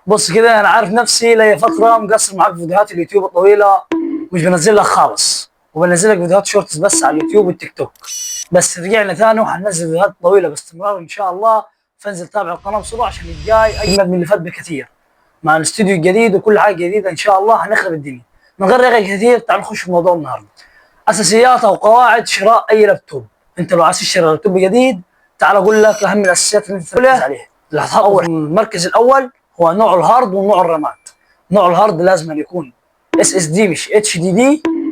بص كده، انا عارف نفسي ليا فترة مقصر معاك في فيديوهات اليوتيوب الطويله، مش بنزل لك خالص، وبنزل لك فيديوهات shorts بس على اليوتيوب والتيك توك. بس رجعنا ثاني وحننزل فيديوهات طويلة باستمرار ان شاء الله. فانزل تابع القناة بسرعة عشان الجاي اجمد من اللي فات بكثير، مع الاستوديو الجديد وكل حاجة جديدة ان شاء الله هنخرب الدنيا. من غير رغي كثير تعال نخش في موضوع النهارده، اساسيات او قواعد شراء اي لابتوب. انت لو عايز تشتري لابتوب جديد تعال اقول لك اهم الاساسيات اللي انت تركز عليها. اللي هتحطه في المركز الاول هو نوع ال hard ونوع الرامات. نوع ال hard لازم أن يكون SSD مش HDD،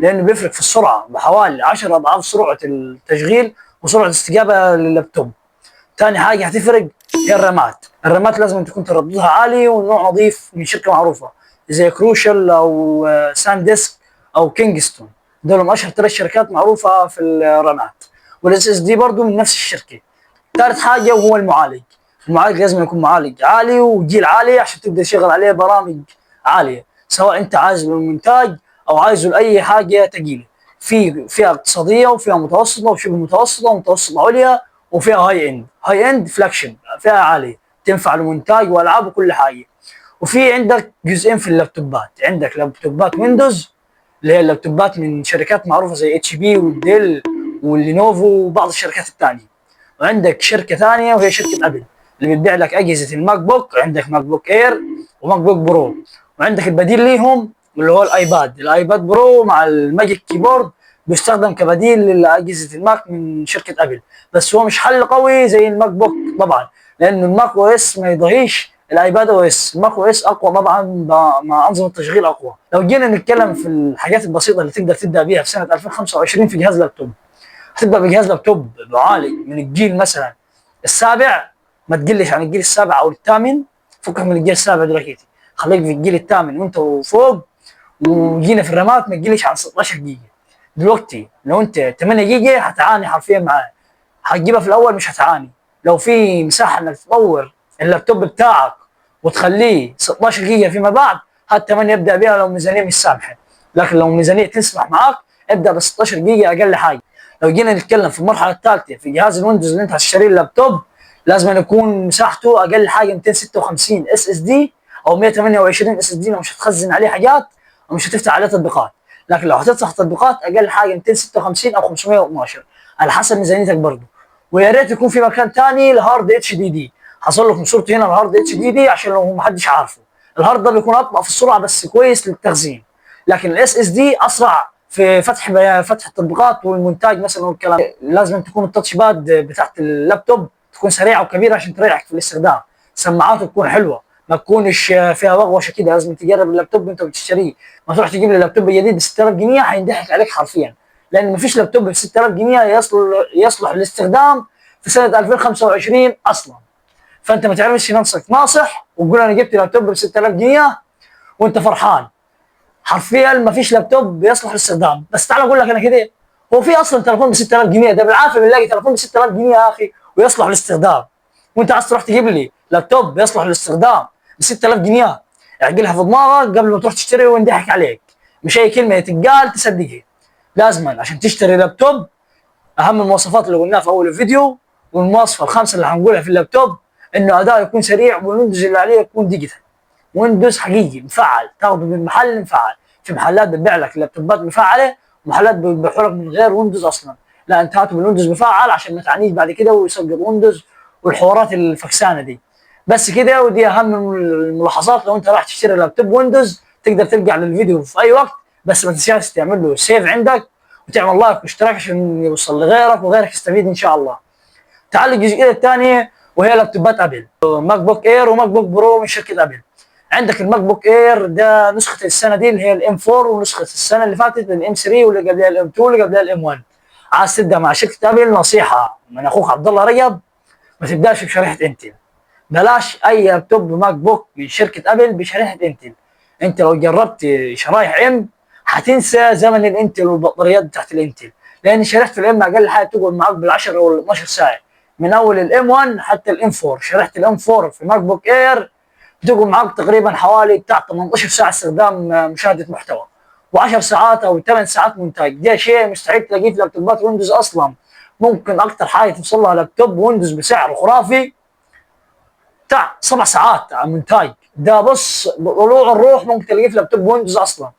لانه بيفرق في السرعة بحوالي 10 اضعاف سرعة التشغيل وسرعة الاستجابة لللابتوب. تاني حاجة هتفرق هي الرامات. الرامات لازم تكون ترددها عالي ونوع نظيف من شركة معروفة زي كروشال او سانديسك او كينجستون، دول من اشهر ثلاث شركات معروفة في الرامات. وال SSD برضه من نفس الشركة. ثالث حاجة وهو المعالج. المعالج لازم يكون معالج عالي وجيل عالي عشان تقدر تشغل عليه برامج عالية، سواء انت عايز للمونتاج او عايزه لاي حاجة ثقيلة. في فئة اقتصادية وفئه متوسطه وشبه متوسطه ومتوسطه عليا، وفيها high end. high end flagship، فئة عالية تنفع لمونتاج والعاب وكل حاجة. وفي عندك جزئين في اللابتوبات، عندك لابتوبات ويندوز اللي هي اللابتوبات من شركات معروفة زي HP والديل واللينوفو وبعض الشركات الثانية، وعندك شركة ثانية وهي شركة ابل اللي بتبيع لك اجهزة الماك بوك. عندك ماك بوك اير وماك بوك برو، وعندك البديل ليهم اللي هو الايباد، الايباد برو مع ال Magic Keyboard بيستخدم كبديل لاجهزة الماك من شركة ابل، بس هو مش حل قوي زي الماك بوك طبعا، لان ال Mac OS ما يضاهيش ال iPad OS. ال Mac OS اقوى طبعا مع انظمة تشغيل اقوى. لو جينا نتكلم في الحاجات البسيطة اللي تقدر تبدا بيها في سنة 2025 في جهاز لابتوب، هتبدا بجهاز لابتوب معالج من الجيل مثلا السابع، ما تقلش عن الجيل السابع او الثامن. فكك من الجيل السابع دلوقتي، خليك في الجيل الثامن وانت وفوق. وجينا في الرامات ما تقلش عن 16 جيجا. دلوقتي لو انت 8 جيجا هتعاني حرفيا معاه، هتجيبها في الاول مش هتعاني. لو في مساحة انك تطور اللابتوب بتاعك وتخليه 16 جيجا فيما بعد، هات 8 ابدا بيها لو الميزانية مش سامحه، لكن لو الميزانية تسمح معاك ابدا ب 16 جيجا اقل حاجة. لو جينا نتكلم في المرحلة الثالثة في جهاز الويندوز اللي انت هتشتريه اللابتوب، لازم أن يكون مساحته اقل حاجة 256 SSD او 128 SSD لو مش هتخزن عليه حاجات او مش هتفتح عليه تطبيقات. لكن لو هتفتح تطبيقات اقل حاجة 256 او 512 على حسب ميزانيتك برضه. ويا ريت يكون في مكان ثاني ل hard HDD. هصور لكم صورته هنا ال hard HDD عشان لو ما حدش عارفه. ال hard ده بيكون ابطا في السرعة بس كويس للتخزين، لكن ال SSD اسرع في فتح التطبيقات والمونتاج مثلا والكلام. لازم تكون ال touchpad بتاعت اللابتوب تكون سريعة وكبيره عشان تريحك في الاستخدام. سماعاته تكون حلوة، ما تكونش فيها وغوشه كده. لازم تجرب اللابتوب وانت بتشتريه، ما تروح تجيب لي لابتوب جديد ب 6000 جنيه هينضحك عليك حرفيا، لان ما فيش لابتوب ب 6000 جنيه يصلح للاستخدام في سنة 2025 اصلا. فانت ما تعملش نفسك ناصح وتقول انا جبت لابتوب ب 6000 جنيه وانت فرحان. حرفيا ما فيش لابتوب بيصلح للاستخدام. بس تعال اقول لك انا كده، هو في اصلا تليفون ب 6000 جنيه؟ ده بالعافية بنلاقي تليفون ب 6000 جنيه يا اخي ويصلح للاستخدام، وانت عايز تروح تجيب لي لابتوب بيصلح للاستخدام ب 6000 جنيه؟ اعقلها في دماغك قبل ما تروح تشتري وينضحك عليك. مش اي كلمة تتقال تصدقها. لازما عشان تشتري لابتوب اهم المواصفات اللي قلناها في اول الفيديو والمواصفه الخمسة اللي هنقولها في اللابتوب، انه اداء يكون سريع والويندوز اللي عليه يكون digital، ويندوز حقيقي مفعل، تاخده من محل مفعل. في محلات بتبيع لك لابتوبات مفعله ومحلات بتبيعه لك من غير ويندوز اصلا. لا، انت هاته بالويندوز مفعل عشان ما تعانيش بعد كده ويسقط ويندوز والحوارات الفكسانه دي. بس كده، ودي اهم الملاحظات. لو انت راح تشتري لابتوب ويندوز تقدر ترجع للفيديو في اي وقت، بس ما تنساش تعمل له save عندك وتعمل like واشتراك عشان يوصل لغيرك وغيرك يستفيد ان شاء الله. تعال الجزئية الثانية وهي لابتوبات ابل، ماك بوك اير وماك بوك برو من شركة ابل. عندك الماك بوك اير ده نسخه السنة دي اللي هي ال M 4، ونسخة السنة اللي فاتت ال M 3، واللي قبلها ال M 2، واللي قبلها ال M 1. عايز تبدا مع شركة ابل، نصيحة من اخوك عبد الله رجب، ما تبداش بشريحه انتل. بلاش اي لابتوب ماك بوك من شركة ابل بشريحه انتل. انت لو جربت شرايح M هتنسى زمن الانتل والبطاريات بتاعت الانتل، لان شريحة ال M اقل حاجة تقعد معاك بال10 او 12 ساعة، من اول ال M 1 حتى ال M 4. شريحة ال M 4 في ماك بوك اير بتقعد معاك تقريبا حوالي بتاع 18 ساعة استخدام مشاهده محتوى، و10 ساعات او 8 ساعات مونتاج. ده شيء مستحيل تلاقيه في لابتوبات ويندوز اصلا. ممكن اكتر حاجة توصل لها لابتوب ويندوز بسعر خرافي بتاع 7 ساعات مونتاج. ده بص بطلوع الروح ممكن تلاقيه في لابتوب ويندوز اصلا.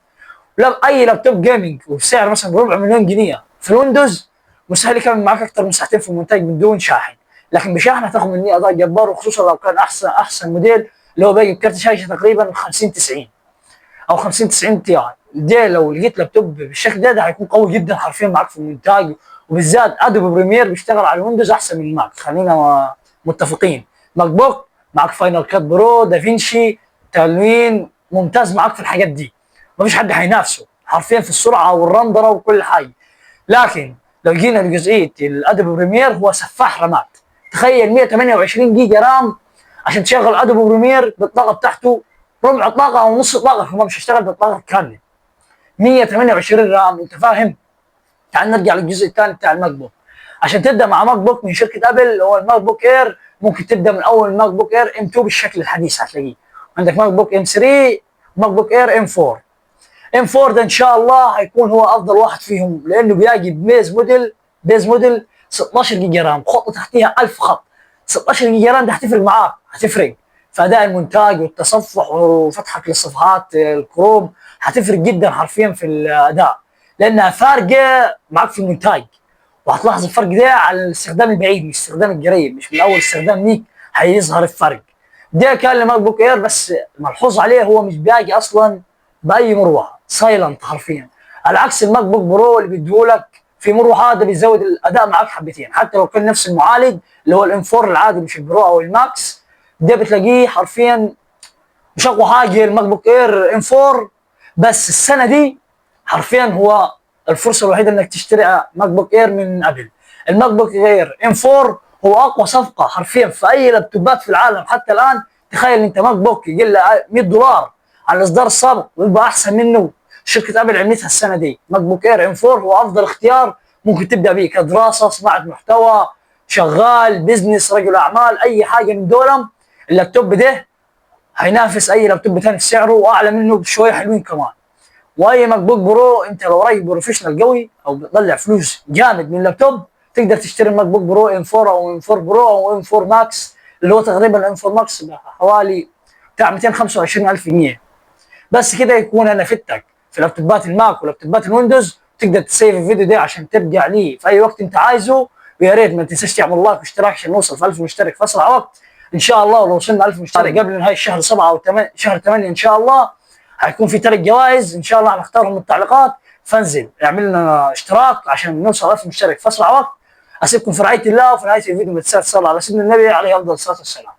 لا اي لابتوب gaming وبسعر مثلا بربع مليون جنيه في الويندوز مستحيل يكمل معاك اكتر من ساعتين في المونتاج من دون شاحن، لكن بشاحن هتاخد مني اداء جبار، وخصوصا لو كان احسن موديل اللي هو باجي بكارت شاشة تقريبا 50 90 او 50 90 Ti. ده لو لقيت لابتوب بالشكل ده هيكون قوي جدا حرفيا معاك في المونتاج، وبالذات Adobe Premiere بيشتغل على الويندوز احسن من الماك، خلينا متفقين. MacBook معاك Final Cut Pro، DaVinci، تلوين ممتاز معاك في الحاجات دي، مفيش حد هينافسه حرفيا في السرعة والرندره وكل حاجة. لكن لو جينا لجزئيه ال Adobe Premiere هو سفاح رامات. تخيل 128 جيجا RAM عشان تشغل Adobe Premiere بالطاقة بتاعته، ربع طاقة او نص طاقة، هو مش هيشتغل بالطاقة كاملة. 128 RAM، انت فاهم؟ تعال نرجع للجزء الثاني بتاع ال MacBook. عشان تبدا مع MacBook من شركة ابل اللي هو ال MacBook Air، ممكن تبدا من اول MacBook Air M2 بالشكل الحديث، هتلاقيه عندك MacBook M3، MacBook Air M4. M4 ده ان شاء الله هيكون هو افضل واحد فيهم، لانه بيجي base model 16 جيجا RAM، خط تحتيها 1000 خط. 16 جيجا RAM ده هتفرق معاك، هتفرق في اداء المونتاج والتصفح وفتحك للصفحات الكروم، هتفرق جدا حرفيا في الاداء، لانها فارقه معاك في المونتاج. وهتلاحظ الفرق ده على الاستخدام البعيد مش الاستخدام القريب، مش من اول استخدام ليك هيظهر الفرق ده. كان ل MacBook Air، بس ملحوظ عليه هو مش باقي اصلا باي مروحة، silent حرفيا، على عكس ال MacBook Pro اللي بيديهولك في مروحة، ده بيزود الاداء معاك حبتين، حتى لو كان نفس المعالج اللي هو ال M4 العادي مش ال Pro او ال Max. ده بتلاقيه حرفيا مش اقوى حاجة ال MacBook Air M4، بس السنة دي حرفيا هو الفرصة الوحيدة انك تشتري MacBook Air من ابل. ال MacBook Air M4 هو اقوى صفقة حرفيا في اي لابتوبات في العالم حتى الان. تخيل انت MacBook يقل $100 على الاصدار السابق ويبقى احسن منه، شركة ابل عملتها السنة دي. MacBook Air M4 هو افضل اختيار ممكن تبدا به كدراسه، صناعة محتوى، شغال business، رجل اعمال، اي حاجة من دولهم. اللابتوب ده هينافس اي لابتوب ثاني في سعره واعلى منه بشوية حلوين كمان. واي MacBook Pro انت لو راجل professional قوي او بتطلع فلوس جامد من اللابتوب، تقدر تشتري MacBook Pro M4 او M4 Pro او M4 Max، اللي هو تقريبا M4 Max حوالي بتاع 225 الف جنيه. بس كده يكون انا فدتك في لابتوبات الماك ولابتوبات الويندوز. تقدر تسيف الفيديو ده عشان ترجع ليه في اي وقت انت عايزه، ويا ريت ما تنساش تعمل like واشتراك عشان نوصل في 1000 مشترك في اسرع وقت ان شاء الله. ولو وصلنا 1000 مشترك قبل نهاية شهر 7 او 8، شهر 8 ان شاء الله، هيكون في ثلاث جوائز ان شاء الله هنختارهم من التعليقات. فانزل اعمل لنا اشتراك عشان نوصل 1000 مشترك في اسرع وقت. اسيبكم في رعاية الله، وفي نهاية الفيديو ما تنساش تصلي على سيدنا النبي عليه افضل الصلاة والسلام.